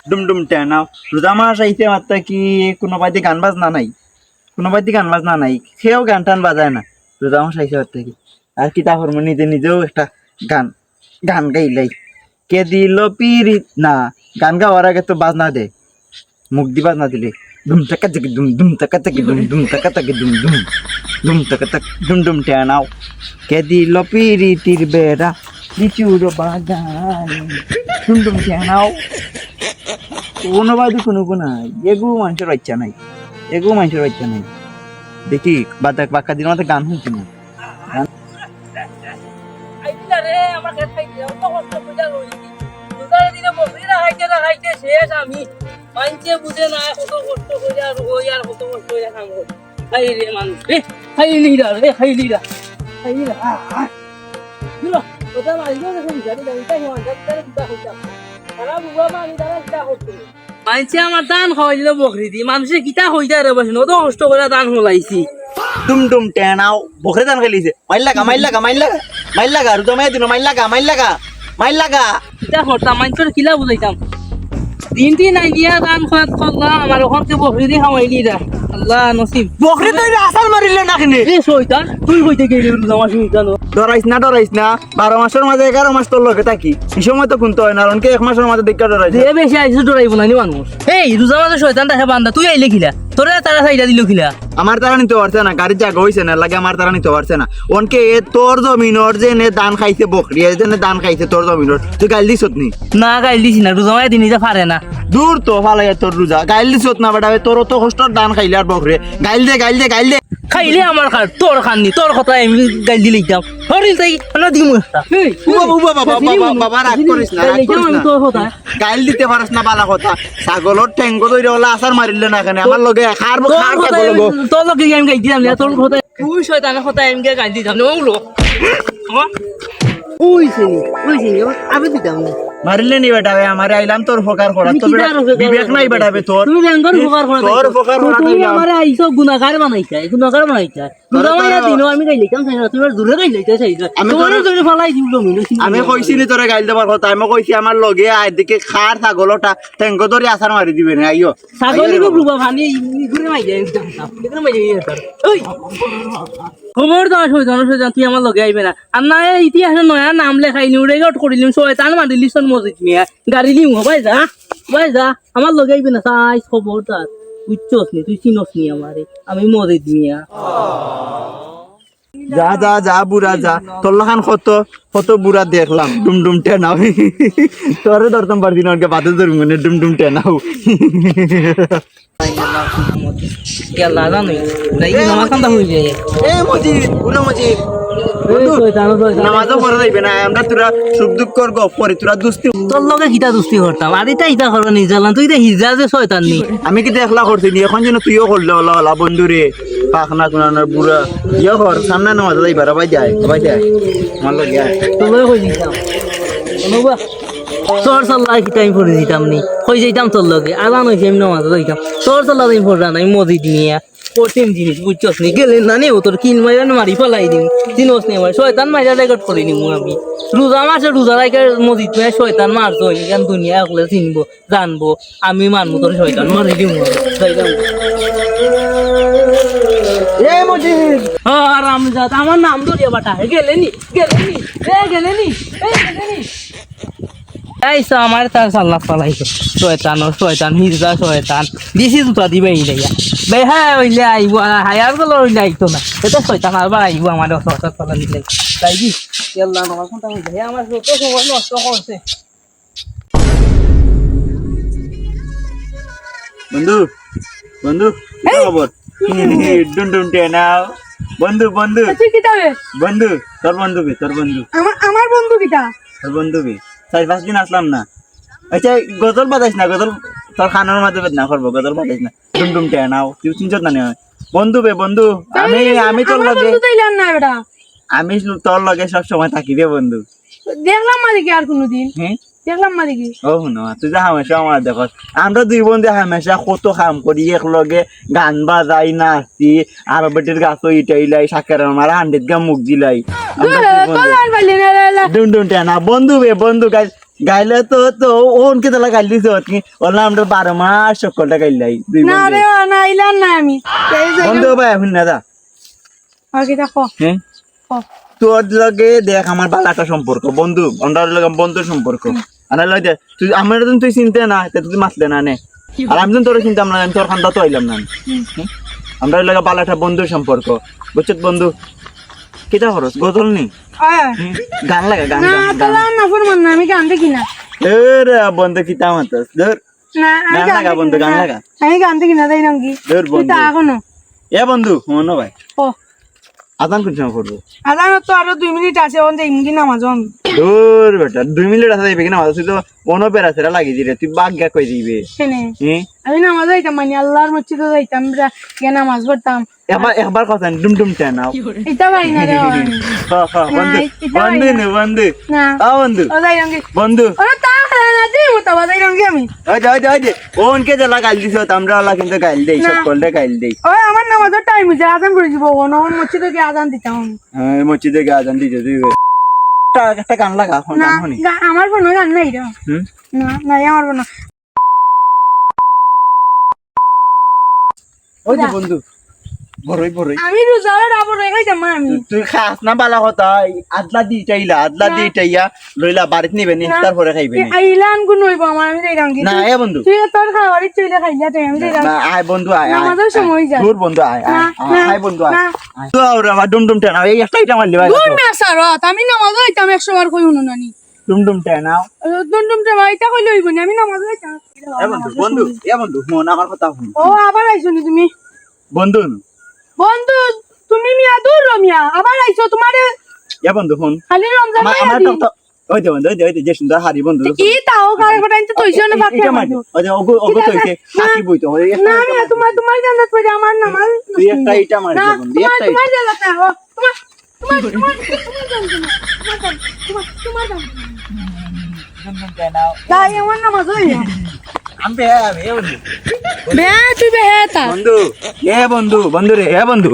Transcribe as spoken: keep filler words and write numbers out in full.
ডুম ডুম টেনাও। রোজা মাস আইছে মাত্র কি কোনো বাড়িতে গান বাজনা নাই? কোনো বাড়িতে গান বাজনা নাই, কেউ গান টান বাজায় না। রোজা মাস আইছে মাত্র কি? আর কিতা করবো, নিজে নিজেও একটা গান, গান গাইলাই। কে দিল পিরিত না, গান গাওয়ার আগে তো বাজনা দে, মুখ দি বাজনা দিলে। দুম চাকা চাকি দুম, দুম চাকা চাকি দুম, দুম চাকা চাকি দুম, দুম। দুম চাকা চাক, ডুম ডুম টেনাও। কে দিল পিরিতির বেড়া, লিচুর বাগান। ডুম ডুম টেনাও। কোনো বাদে কোনো গো নাই, এগু মানুষের বাচ্চা নাই, এগু মানুষের বাচ্চা নাই। দেখি, বাদ বাক্কা দিন আমাদের গান শুনছি না। আইছিলা রে, আমার খেত খাইতে, অত কষ্ট কইরা রইছি। রোজার দিনে বকরি রাখাইতে রাখাইতে শেষ আমি। মাইনষে বুঝে না, কত কষ্ট কইরা রই আর কত কষ্ট কইরা কাম করি। খাইলি রে মানুষ রে, খাইলি রে, খাইলি রে, খাইলি রে, আ, আ। দুরা, ওটা মারি গেছে, গাড়ি, গাড়ি, তাই হওয়া, গাড়ি, গাড়ি, দুটা হইতাম। সারা বুবা পানি দ্বারা কিতা করতে? মাইনষে আমার ধান খাওয়াইলো বকরি দি, মানুষে কিতা কইতা রে বাসন, অত কষ্ট কইরা ধান ফলাইছি। ডুম ডুম টেনাও, বকরি ধান খাইলিছে। মাইর লাগা, মাইর লাগা, মাইর লাগা, মাইর লাগা, রোজা মাইয়া দিন, মাইর লাগা, মাইর লাগা, মাইর লাগা। কিতা করতাম, মাইনষর কিলা বুঝাইতাম? দিন দিন আইনিয়া ধান খাত করলাম, আমার ওখানকে বকরি দি খাওয়াইলি রে। আল্লাহ নসিব। বকরি তো আসার মারিলে না কেনে? এ শয়তান, তুই কইতে গেলি রোজা মাস শয়তান। ডরাইস না, ডরাইস না। বারো মাসর মাঝে এগারো মাস তোর লগে থাকি। এই সময় তো কুনতা অয় না, আর অনকে এক মাসর মাঝে দেখা ডরাইস। যে বেশি আইছে ডরাইবো না নি মানুষ। এই রোজা মাসে শয়তান দেখে বান্দা, তুই আইলে কিলা? তোরে তারা সাইডা দিল কিলা? আমার তারা নিতে পারছে না, গাড়ির জাগা অইছে না, লাগে আমার তারা নিতে পারছে না। অনকে এ তোর জমিনর যে নে ধান খাইছে বকরি, এ যে নে ধান খাইছে তোর জমিনর, তুই গাইল দিছত নি? না, গাইল দিছি না, রোজা মাসে দিন নিতে পারে না। দূর তো, ফালাইয়া তোর রোজা। গাইল দিছত না বেটা, তোর অত কষ্টর ধান খাইলে আর বকরে। গাইল দে, গাইল দে, গাইল দে। খাইলে আমার খার, তোর খার নি, তোর কথায় আমি গাইল দিলাইতাম। হরিল তাই, না দিমু একটা। এই, উবা, উবা, বাবা, বাবা, বাবা, রাগ করিস না, রাগ করিস না। তোর কথায়। গাইল দিতে পারস না, বালা কথা। ছাগলর ঠেঙ্গো ধইরা ওলা আছাড় মারিলে না কেনে? আমার লগে খার, তোর খার কথায় ছাগল গো। আমি, তোর লগে আমি গাইল দিতাম না, তোর কথায়। তুই শয়তানের কথায় আমি গাইল দিতাম না, ওগুলো। ওই চিনি, ওই চিনি, আবে দিতাম না। মারিলে নি বেটা, বে, আমারে আইলাম তোর উপকার করা, তোর বিবেক নাই বেটা, বে, তোর। তুমি ব্যাংকর উপকার করা তোর উপকার করা তুমি আইলাম। আমারে আইছো গুনাহগার বানাইতায়, গুনাহগার বানাইতায়। তোরে গুনাহ তো মাইরা দিনো আমি গাইল দিতাম চাই না, তুমি আর দূরে গাইল দিতে চাই না। আমি তোমার তোরে জন্য ফালাই দিম জমি, আমি কইছি নি তোরে গাইল দেবার কথা, আমি কইছি আমার লগে আয়, দেখি খার ছাগলটা ঠেঙ্গো ধরি আছাড় মারি দিবে না, আইও। ছাগল আইও রে বাবা। বুবা পানি, ঘুরে মাই যায়, ঘুরে মাই যায়, ওই। খবরদার, শয়তান, শয়তান, তুই আমার লগে আইবে না। আর না, এই ইতিহাসে নয়া নাম লেখাইলিমু, record করিলিমু, শয়তান মারিলিছন মজিদ মিয়া। গাড়ি দিমু, ভাই যা, ভাই যা, আমার লগে আইবে না, সাইজ খবরদার। বুঝছস নি, তুই চিনস নি আমারে, আমি মজিদ মিয়া। যা, যা, যা, বুড়া যা, তোর লাখান কত, কত বুড়া দেখলাম, ডুম ডুম টেনা। তোরে ধরতাম পারছি না, ওকে বাদে ধরবো, মানে, ডুম ডুম টেনাও। গেলা জানো, তাই কি নামাজ কান্দা হয়ে যায়। এ মজিদ, বুড়া মজিদ। এই বন্ধু, শয়তান, শয়তান। নামাজও পড়া যাইবে না, আমরা তোরা সুখ দুঃখর গপ করি, তোরা দুস্তি। তোর লগে কিতা দুস্তি করতাম? আর ইতা ইতা করবে নি, জানলাম তুই ইতা হিজা যে শয়তান নি। আমি কিতা একলা করছি নি, এখন যেন তুইও করলে, ওলা, ওলা, বন্ধু রে, পাখনা কুনানোর বুড়া। ইয়ে কর, সামনে নামাজ যাইবার, ভাই যায়, ভাই যায়। আমার লগে আয়। তোর লগে কই দিতাম? অনুবা, তোর সাল্লা কিতা আমি পড়ে দিতাম নি? কই যাইতাম তোর লগে? আজান হইছে, আমি নামাজ যাইতাম। তোর সাল্লা আমি পড়রা নাই, মজিদ নিয়া। কঠিন জিনিস, বুঝছস নি? গেলে না নে, ও তোর কিল মাইরা না মারি ফালাই দিম। চিনস নি আমার? শয়তান মাইরা record করি নিমু আমি। রোজা মাসে রোজা রাখে মজিদ ভাই শয়তান মারতো, ইখান দুনিয়া অকলে চিনবো, জানবো। আমি মারমু তোর শয়তান, মারি দিমু আমি। যাই যাও। এ মজিদ! ও হারামজাদা, আমার নাম ধরিয়া বাটা। এ গেলে নি? গেলে নি? এ গেলে নি? এ গেলে নি? এই তো আমার তার সাল্লাত ফালাইছে। শয়তান, ও শয়তান, হিজড়া শয়তান। দিছি জুতা দিবে এই লাইয়া। বেহায়া হইলে আইবো, আর হায়ার গুলো হইলে আইতো না। এটা শয়তান আবার আইবো আমার অত অত ফালা দিলে। তাই কি? ইয়াল্লা, আমার কোনটা হইছে? হে আমার যত সময় নষ্ট করছে। বন্ধু, বন্ধু, কি এই! খবর? ডুম ডুম টেনাও। বন্ধু, বন্ধু। আচ্ছা, কিতা বে? বন্ধু, তোর বন্ধু বে, তোর বন্ধু। আমার, আমার বন্ধু কিতা? তোর বন্ধু বে। চার পাঁচ দিন আসলাম না। আচ্ছা, এই গজল বাজাইস না, গজল তোর কানর মাঝে বেদনা করবো, গজল বাজাইস না। ডুম ডুম টেনাও, তুই চিনছত না নি? বন্ধু বে, বন্ধু। তাই আমি, বলে আমি তোর আমার লগে, বন্ধু তাইলে আর না বেটা। আমি তোর লগে সব সময় থাকি রে বন্ধু। দেখলাম না দেখি আর কোনোদিন। হ্যাঁ? দেখলাম না দেখি। ও হুনো, তুই যে হামেশা আমার দেখস। আমরা দুই বন্ধু হামেশা কত কাম করি একলগে, গান বাজাই, নাচি, আর বেটির গাছও ইটাইলাই, সাকের আমার হান্ডিত গা মুখ দিলাই। আমরা দুই বন্ধু। ডুম ডুম টেনা, বন্ধু বে, বন্ধু, গাইস। গাইলে তো, তো অনকে তালা গাইল দিছ তুমি। অলা আমরা বারো মাস সকলটা গাইলাই, দুই না বন্ধু। রে, ও না, ইলান না আমি। এই যে বন্ধু ভাই, হুন না দা। আগে দেখো। হ্যাঁ? ও। তোর লগে দেখ আমার বালা একটা সম্পর্ক, বন্ধু, আমরার লগে বন্ধুর সম্পর্ক। হুম। আনার লগে তুই, আমার তো তুই চিনতে না, তে তুই মাতলে না নে। আর আমি তো তোরে চিনতাম না, আমি তোর খান্দা তো আইলাম না। হুম। হুম? আমরার লগে বালা একটা বন্ধুর সম্পর্ক, বুঝছত বন্ধু? কিতা খরচ, গজল নি? হ্যাঁ। হুম? গান লাগা, গান, না, গান, গান। তাহলে আর না ফরমান না, আমি গান দেখি না। এ রে বন্ধু, কিতা মাতস? ধর। না, আমি গান গান লাগা দেখি বন্ধু, না। গান না, লাগা। আমি গান দেখি না, তাই নাকি? ধর তুই তো বন্ধু। এখনো। এ বন্ধু, হুনো ভাই। ও। আজান কোন সময় করবো? আজান তো আরো দুই মিনিট আছে, অন যাই ইমকি নামাজ অন। ধর বেটা, দুই মিনিট আছে, যাইবে কি নামাজ? তুই তো অনো বেড়া ছেড়া লাগি দিলে, তুই বাগ্গা কই দিবে? কেনে? হুম? আমি নামাজ যাইতাম, মানে আল্লাহর মসজিদে যাইতাম, আমরা গিয়া নামাজ পড়তাম। একবার, একবার কথা, ডুম ডুম টেনাও। ইতা ভাই না রে, ভাই। হ, হ, না, বন্ধু, ইতা ভাই বন্ধু না। নু, বন্ধু। না। আ, বন্ধু। ও যাই রঙে। বন্ধু। ওরা তা খায় না, দিমু তা বাজাই রঙে আমি। ওই যে, ওই যে, ওই যে। অনকে যেলা গাইল দিছ, আমরা অলা কিন্তু গাইল দেই, না। সকলরে গাইল দেই। ওই আমার নামাজর টাইম অইছে, আজান পড়ি দিব, অন, অন মসজিদে গিয়া আজান দিতাম আমি। হ্যাঁ, মসজিদে গিয়া আজান দিতে তুই। একটা, একটা গান লাগা, কোন না, গান শুনি? গা-, আমার ফোনো গান নাই রে। হুম? না, নাই আমার ফোনো। ওই যে যা। বন্ধু, বড়ই, বড়ই। আমি রোজা আর আবার রেখে যাম আমি। তুই, তুই খাস না বালা কথা, আদলা দি ইটাইলা, আদলা দি না। ইটাইয়া, লইলা বাড়িত নিবে নি, না। ইফতার পরে খাইবে নি। আইলাম গুণ হইব আমার, আমি যাই রঙে। না, এ বন্ধু। তুই তোর খাওয়ার ইচ্ছে হইলে খাইলা তুই, আমি যাই না, রঙে। না, আয় বন্ধু, আয়, আয়, নামাজের আয়। সময় যা। দূর বন্ধু, আয়, না, আয়, আয়, না, আয় বন্ধু, আয়। না। আয়। তো ওরা আবার ডুম ডুম টেনা, এই একটা ইটা মারলি ভাই। দূর না, স্যার, আমি নামাজ হইতাম একশো বার কই হুনো নানি। ডুম ডুম টেনাও। ডুম ডুম টেনা, ইটা কইলে হইব না, আমি নামাজ হইতাম। এ বন্ধু, বন্ধু, এ বন্ধু, হুন, আমার কথা হুন। ও, আবার আইছো নি তুমি? বন্ধু। বন্ধু, তুমি মিয়া দূর রো মিয়া, আবার আইছো তোমারে। এ বন্ধু, হুন। খালি রমজান আমার, মাইয়া আমার দি। তো, তো, ওই দে বন্ধু, ওই দে, ওই দে, যে সুন্দর হাড়ি বন্ধু। ই তাও কার কথা আনতে তো ইসনে বাকি ইটা আমার মার দে। তো। ওই দে, ওগো, ওগো তো ইসে না। হাতি বইতো, ওই একটা না, ইটা না, মার দে। তোমার, তোমার জানাত পড়ে আমার নামাজ তুই একটা ইটা মার না, দে বন্ধু, তোমার, একটা তোমার ইটা। জানাত না, ও, তোমার, তোমার, তোমার, তোমার জানাত না, তোমার জানাত, তোমার, তোমার জানাত না। তাই আমার নামাজ হই না। আমি বে, আমি, এ বন্ধু। বে, তুই বে, হে তা। বন্ধু, এ বন্ধু, বন্ধু রে, এ বন্ধু।